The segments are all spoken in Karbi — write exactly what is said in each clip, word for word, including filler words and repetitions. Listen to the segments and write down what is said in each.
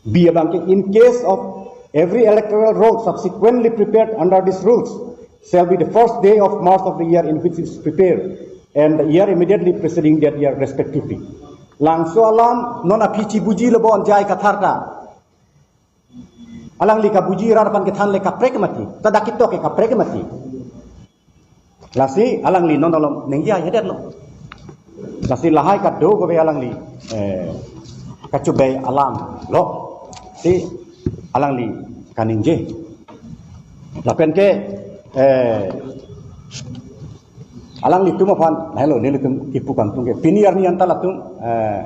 B abangke, in case of every electoral roll subsequently prepared under these rules shall be the first day of March of the year in which it is prepared and the year immediately preceding that year respectively. Langso alam non aphi chibuji lo bon J I Kathar ta. Alangli kabuji rat aphan kethan le kaprek mati. Ta dak ketok ke kaprek mati. Lasi alangli non alom ningje ahedet lo. Lasi lahai kado kove alangli, eh, kachibai alam lo. Si alangli kaningje. Lapen ke, eh, alanglitum aphan, nahelo nelitum kipu kangtung ke. Pini arni anta latum, eh,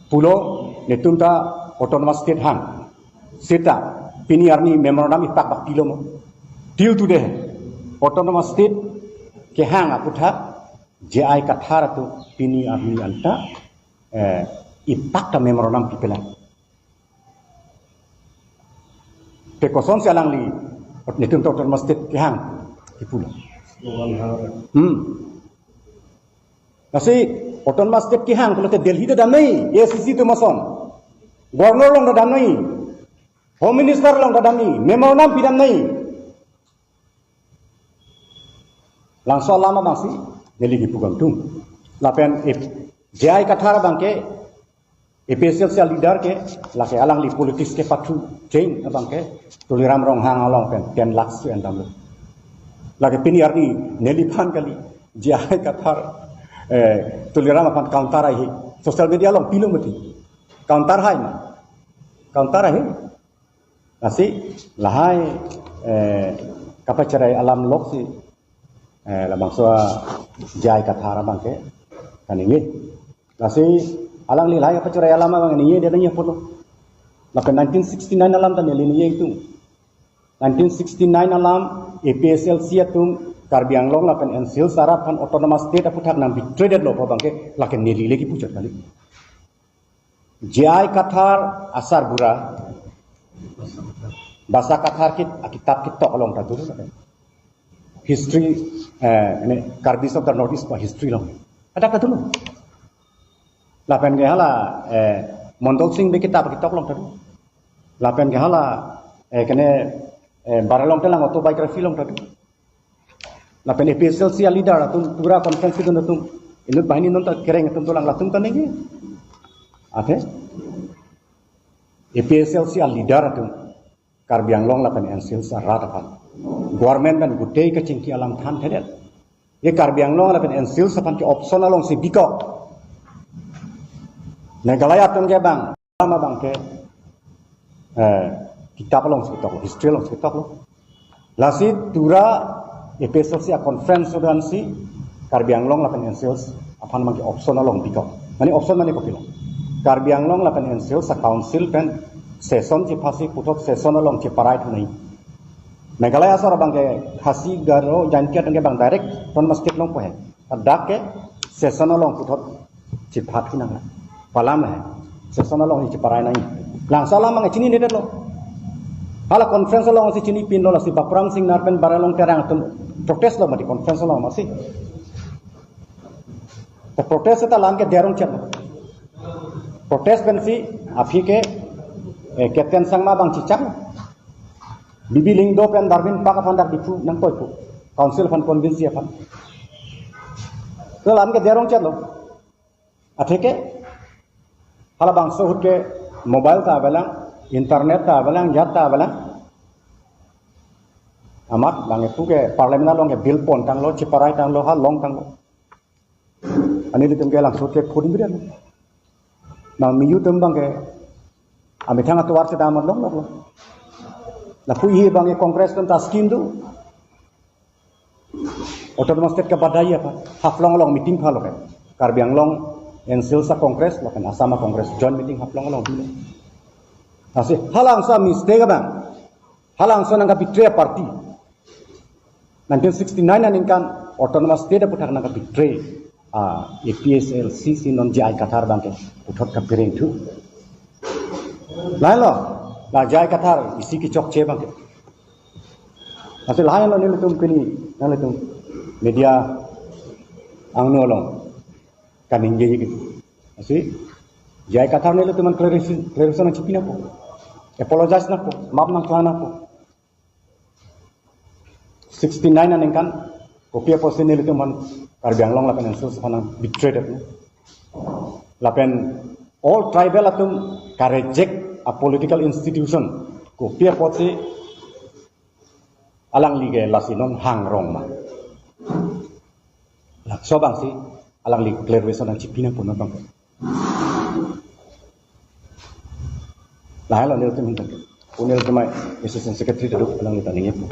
pulo netum ta autonomous state hang. Seta, pini arni memorandum ipak bak pilo mo. Till today, autonomous state kehang aputhak, J I Kathar atum pini arni anta, eh, ipak ta memorandum pipelang. Te kosonsi alangli, netum ta autonomous state kehang, kipulo. Hmm. Lasi autonomous state kehang pulote Delhi ta damnoi, A I C C atum ason. Governor along ta damnoi. Home Minister along ta damnoi. Memorandum pidamnoi. Langso alam abangsi neli kipu kangtung. Lapen ip-, J I Kathar abangke, A P H L C aleader ke, lake alangli politics kepathu cheng abangke, Tuliram Ronghang along pen ten lakhs pen damlo. Lake pini arni neliphan kali, J I Kathar, eh, Tuliram aphan counter ahi. Social media along pilo mati. Counter hai ma. Counter ahi. Lasi lahai, eh, kapacherai alam loksi, eh, labangso J I Kathar abangke kaningje. Lasi alangli lahai kapacherai alam abang ningje dia ningje pulo. Lapen nineteen sixty-nine alam ta neli ningje ingtung. Nineteen sixty-nine alam A P H L C atum Karbi Anglong lapen N C Hills arat aphan autonomous state aputhak nang betray detlo pu abangke lake neli le kipuchot kali. J I Kathar asarbura, Basa Kathar kit, akitap ketok along ta dolo. History, eh, ini Karbis of the North East pu history along. Ada ka dolo. Lapen ke hala, eh, Mondol Singh Bey kitap ketok along ta dolo. Lapen ke hala, eh, kene, eh, Baralongte Telang autobiography along ta dolo. Lapen A P H L C aleader atum pura conference dun atum. Inut banghini non ta kereng atum dolang, latum kaningje. Athe A P H L C aleader atum Karbi Anglong lapen N C Hills arat aphan, government pen gutei kachingki alam thanthedet. Ye Karbi Anglong lapen N C Hills aphan ke option alongsi bikok. Meghalaya atum ke bang, lama abangke, eh, kitap alongsi toklo, history alongsi toklo. Lasi tura A P H L C a-conference sudansi Karbi Anglong lapen N C Hills aphan abangke option along bikok. Mane option mane kopilo? Karbi Anglong lapen N C Hills a-council pen session chepasi puthot session along cheparai thunei. Meghalaya asor abangke Khasi, Garo, Jaintia atum ke bang direct autonomous state longpo he. Ladak ke session along puthot chephat hinang. Palam he. Session along cheparai nang. Langso alam abang chinidetlo. Hala conference alongsi chinipinlo, lasi Bapram Singnar pen Baralongte Terang atum protest lo mati conference along masi. Ta protest ta alam ke derong chet. Protest pensi aphi ke, eh, Captain Sangma abang chichak. Bibi Lyngdoh pen Darwin Park aphan dak Diphu nangkoi pu. Council aphan convince aphan. To alam ke derong chetlo. Atheke halabangso ahut ke mobile ta avelang, internet ta avelang, jat ta avelang. Amat bang ephu ke parliament along ke bill pon tanglo, cheparai tanglo, ha long tanglo. Ani litum ke langso ke phun bidan. Nang miyu atum abangke amethang atovar chedam longloklo. Lapu ihi abangke Congress atum ta scheme do. Autonomous state kebadai apa? Haflong along meeting phalo ke. Karbi Anglong N C Hills a-Congress lapen Assam a-Congress joint meeting Haflong along bilo. Lasi halabangso mistake abang. Halabangso nangkebetray a-party. Nineteen sixty-nine aningkan autonomous state aputhak nangkebetray a-A P H L C si non J I Kathar abangke puthot kapereng thu. Lahenlo, la J I Kathar isi kechokche abangke. Lasi lahenlo nelitum pini, nanglitum media angno along kaningje ji. Lasi J I Kathar nelitum an clarification, clarification nangchipi nangpo. apologize nangpo, map nangklang nangpo. Sixty-nine aningkan, kopi apotsi nelitum aphan Karbi Anglong lapen N S C C aphan nang betray det. Lapen all tribal atum ka-reject a-political institution, kopi apotsi alangli ke lasi non hangrong ma. Laso abangsi alangli clarification nangchipi nangpo non abang. Lahelo nelitum ahin tangte. Nelitum amei Assistant Secretary ta do, alangli ta ningjepo.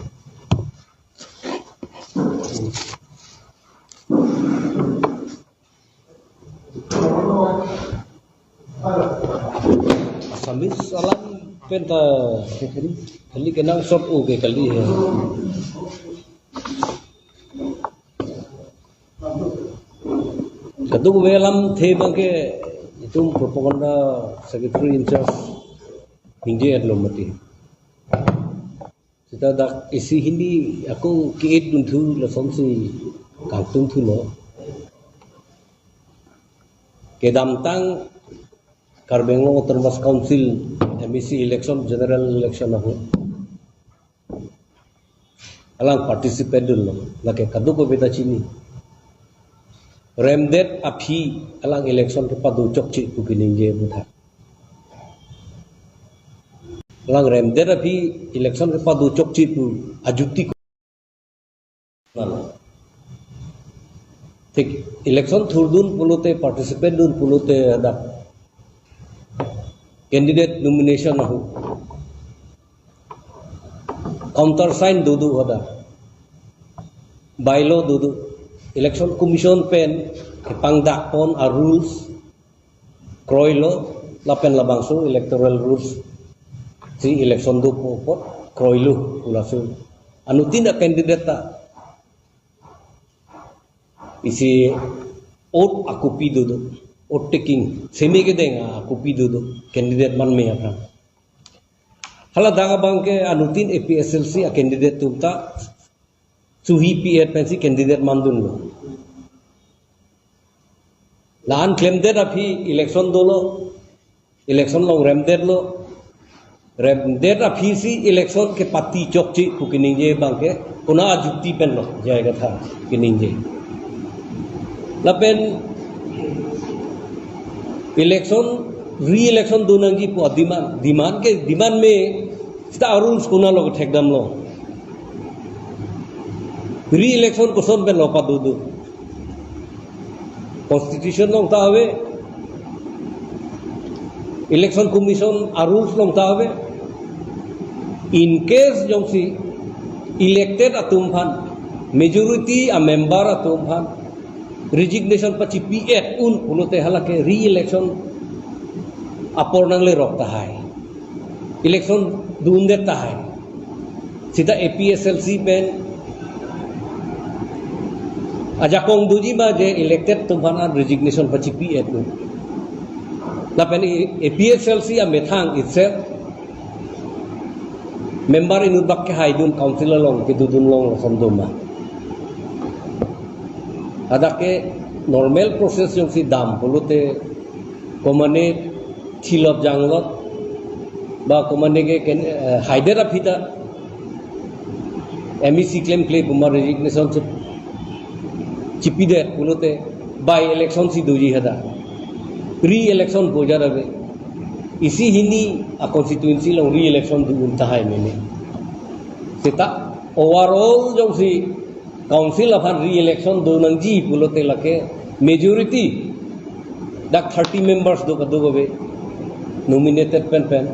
Assamese alam pen ta kali kenangsot o ke kali he. Kadokave alamthe abangke itum propaganda secretary in charge ningje-etlo mati. Seta dak isi hini ako ke-et dunthu lasonsi kangtung thulo. Kedamtang Karbi Anglong Autonomous Council M A C election, general election ahut alang participate dunlo, lake kadokave ta chini. Remdet aphi alang election kepado chokche pu keningje aphuthak. Alang remdet aphi election kepado chokche pu ajuti ko. Thik election thurdun pulote, participate dun pulote hadak candidate nomination ahut countersign dodo hadak. Bylaw dodo. Election Commission pen kepangdakpon a-rules kroilo, lapen labangso electoral rules si election dopo apot kroilo pu laso. Anuttin a-candidate ta isi oath a-copy dodo, oath taking, seme kedeng a-copy dodo, candidate manme aphan. Hala dak abangke anuttin A P H L C a-candidate atum ta suhi pi-et pensi candidate mandunlo. La-an klemdet aphi election dolo, election along remdetlo, remdet aphisi election kepati chokche pu keningje abangke konat ajukti penlo, jai katha keningje. Lapen election, re-election do nangji pu a-demand, demand ke demand me, seta a-rules konatlo kethekdamlo? Re-election koson penlo padodo? Constitution along ta ave, Election Commission a-rules along ta ave. In case jongsi elected atum aphan, majority a-member atum aphan resignation pachipi-et un pulote halake re-election apor nanglerok tahai, election do-undet tahai. Seta A P H L C pen ajakong doji ma je elected atum aphan an resignation pachipi-et un? Lapen A P H L C amethang itself member inut bak kehaidun council along kedodun long lason do ma? Hadak ke normal process jongsi dam pulote, komane thilot janglot ba komane ke ken, eh, haidet aphi ta M A C klemkle puma resignation si chipidet pulote by election si doji hadak. Re-election pu ajat ave. Isi hini a-constituency along re-election do-un tahai mene. Seta overall jongsi council aphan re-election do nangji pulote lake majority dak thirty members do kadokave nominated pen pen